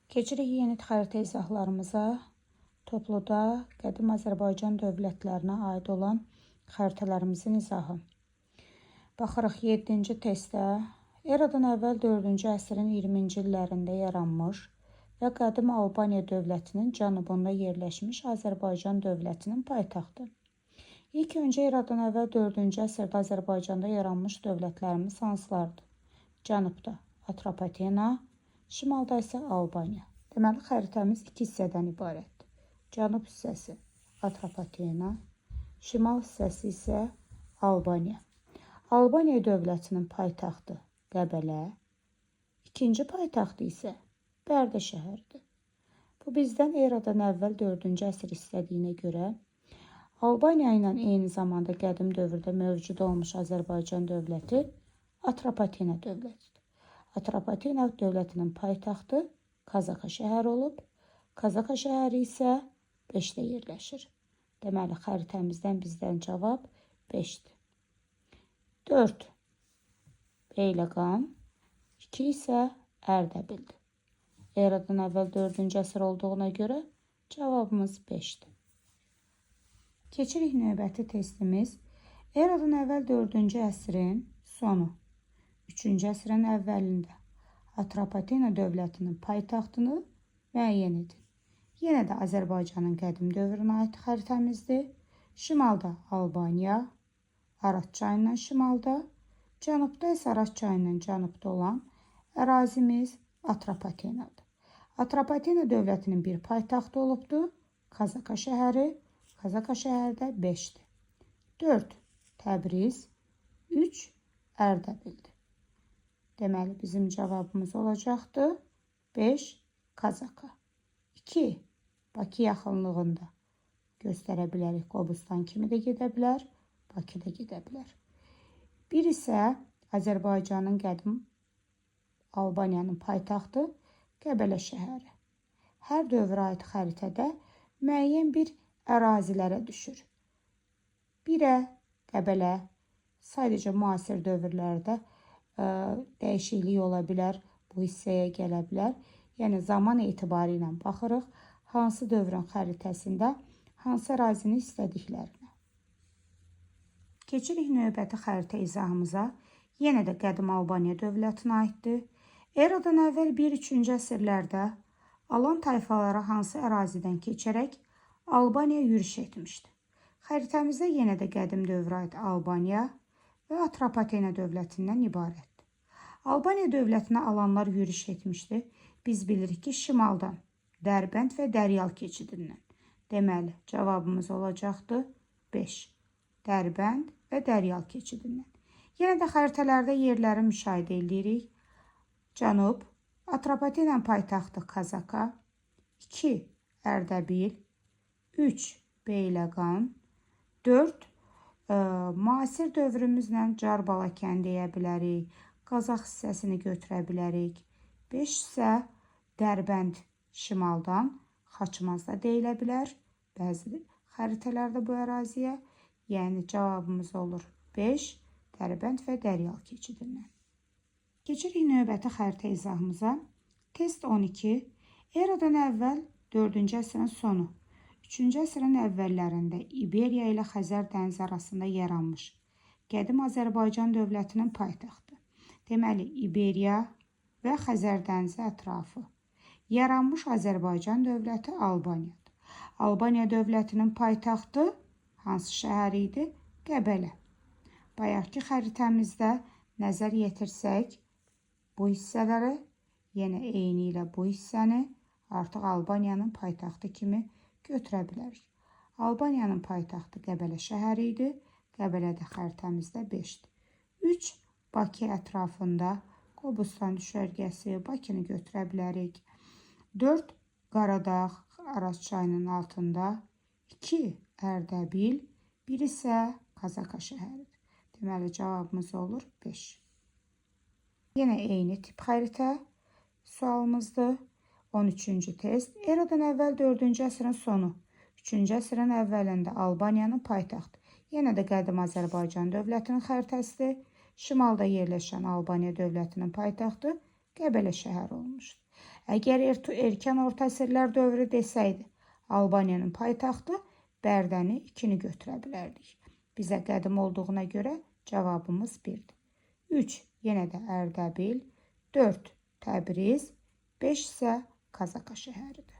Keçirik yeni xəritə izahlarımıza. Topluda qədim Azərbaycan dövlətlərinə aid olan xəritələrimizin izahı. Baxırıq 7-ci testə. Eradan əvvəl 4-cü əsrin 20-ci illərində yaranmış və qədim Albaniya dövlətinin cənubunda yerləşmiş Azərbaycan dövlətinin paytaxtı. İlk öncə eradan əvvəl 4-cü əsrdə Azərbaycanda yaranmış dövlətlərimiz hansılardır? Cənubda Atropatena, şimalda isə Albaniya. Deməli, xəritəmiz iki hissədən ibarətdir. Cənub hissəsi Atropatena, şimal hissəsi isə Albaniya. Albaniya dövlətinin paytaxtı Qəbələ, ikinci paytaxtı isə Bərdə şəhəridir. Bu bizdən eradan əvvəl 4-cü əsr istədiyinə görə Albaniya ilə eyni zamanda qədim dövrdə mövcud olmuş Azərbaycan dövləti Atropatena dövlətidir. Atropatena dövlətinin paytaxtı Kazaka şəhəri olub. Kazaka şəhəri isə 5-də yerləşir. Deməli, xəritəmizdən bizdən cavab 5-dir. 4 Beyləqan, 2 isə Ərdəbildir. Eradan əvvəl 4-cü əsr olduğuna görə cavabımız 5-dir. Keçirik növbəti testimiz. Eradan əvvəl 4-cü əsrin sonu, 3-cü əsrin əvvəlində Atropatena dövlətinin paytaxtını müəyyən edin. Yenə də Azərbaycanın qədim dövrünə aid xəritəmizdir. Şimalda Albaniya, Araz çayından şimalda, cənubda isə Araz çayından cənubda olan ərazimiz Atropatenadır. Atropatena dövlətinin bir paytaxtı olubdur. Kazaka şəhəri. Kazaka şəhəri də 5-dir. 4 Təbriz, 3 Ərdəbildir. Deməli, bizim cavabımız olacaqdır 5 Kazaka. 2 Bakı yaxınlığında göstərə bilərik. Qobustan kimi də gedə bilər, Bakı da gedə bilər. 1 isə Azərbaycanın qədim Albaniyanın paytaxtı Qəbələ şəhəri. Hər dövrə aid xəritədə müəyyən bir ərazilərə düşür. 1-ə Qəbələ, sadəcə müasir dövrlərdə dəyişiklik ola bilər, bu hissəyə gələ bilər. Yəni zaman etibarı ilə baxırıq, hansı dövrün xəritəsində hansı ərazini istədiklərinə. Keçirik növbəti xəritə izahımıza. Yenə də qədim Albaniya dövlətinə aiddir. Eradan əvvəl 1-3-cü əsrlərdə Alan tayfaları hansı ərazidən keçərək Albaniya yürüş etmişdi? Xəritəmizdə yenə də qədim dövrə aid Albaniya və Atropatena dövlətindən ibarətdir. Albaniya dövlətinə alanlar yürüş etmişdi. Biz bilirik ki, şimaldan Dərbənd və Dəryal keçidindən. Deməli, cavabımız olacaqdır 5. Dərbənd və Dəryal keçidindən. Yenə də xəritələrdə yerləri müşahidə edirik. Cənub, Atropatena paytaxtı Kazaka, 2 Ərdəbil, 3 Beyləqan, 4 müasir dövrümüzlə Carbalakən deyə bilərik, Qazax hissəsini götürə bilərik. 5 isə Dərbənd şimaldan Xaçmaz da deyilə bilər. Bəzi xəritələrdə bu əraziyə. Yəni cavabımız olur 5 Dərbənd və Dəryal keçidindən. Keçirik növbəti xəritə izahımıza. Test 12. Eradan əvvəl 4-cü əsrin sonu, 3-cü əsrin əvvəllərində İberiya ilə Xəzər dənizi arasında yaranmış qədim Azərbaycan dövlətinin paytaxtı. Deməli, İberiya və Xəzər dənizi ətrafı yaranmış Azərbaycan dövləti Albaniyadır. Albaniya dövlətinin paytaxtı hansı şəhər idi? Qəbələ. Bayaqki xəritəmizdə nəzər yetirsək bu hissələrə, yenə eyni ilə bu hissəni artıq Albaniyanın paytaxtı kimi götürə bilərik. Albaniyanın paytaxtı Qəbələ şəhəri idi. Qəbələ də xəritəmizdə 5-dir. 3 Bakı ətrafında Qobustan düşərgəsi, Bakını götürə bilərik. 4 Qaradağ Araz çayının altında, 2 Ərdəbil, 1 isə Kazaka şəhəridir. Deməli, cavabımız olur 5. Yenə eyni tip xəritə sualımızdır. 13-cü test. Eradan əvvəl 4-cü əsrin sonu, 3-cü əsrin əvvəlində Albaniyanın paytaxtı. Yenə də qədim Azərbaycan dövlətinin xəritəsidir. Şimalda yerləşən Albaniya dövlətinin paytaxtı Qəbələ şəhəri olmuşdur. Əgər erkən orta əsrlər dövrü desəydi, Albaniyanın paytaxtı Bərdəni 2-ni götürə bilərdik. Bizə qədim olduğuna görə cavabımız 1-dir. 3 yenə də Ərdəbil, 4 Təbriz, 5 isə Kazaka şəhəridir.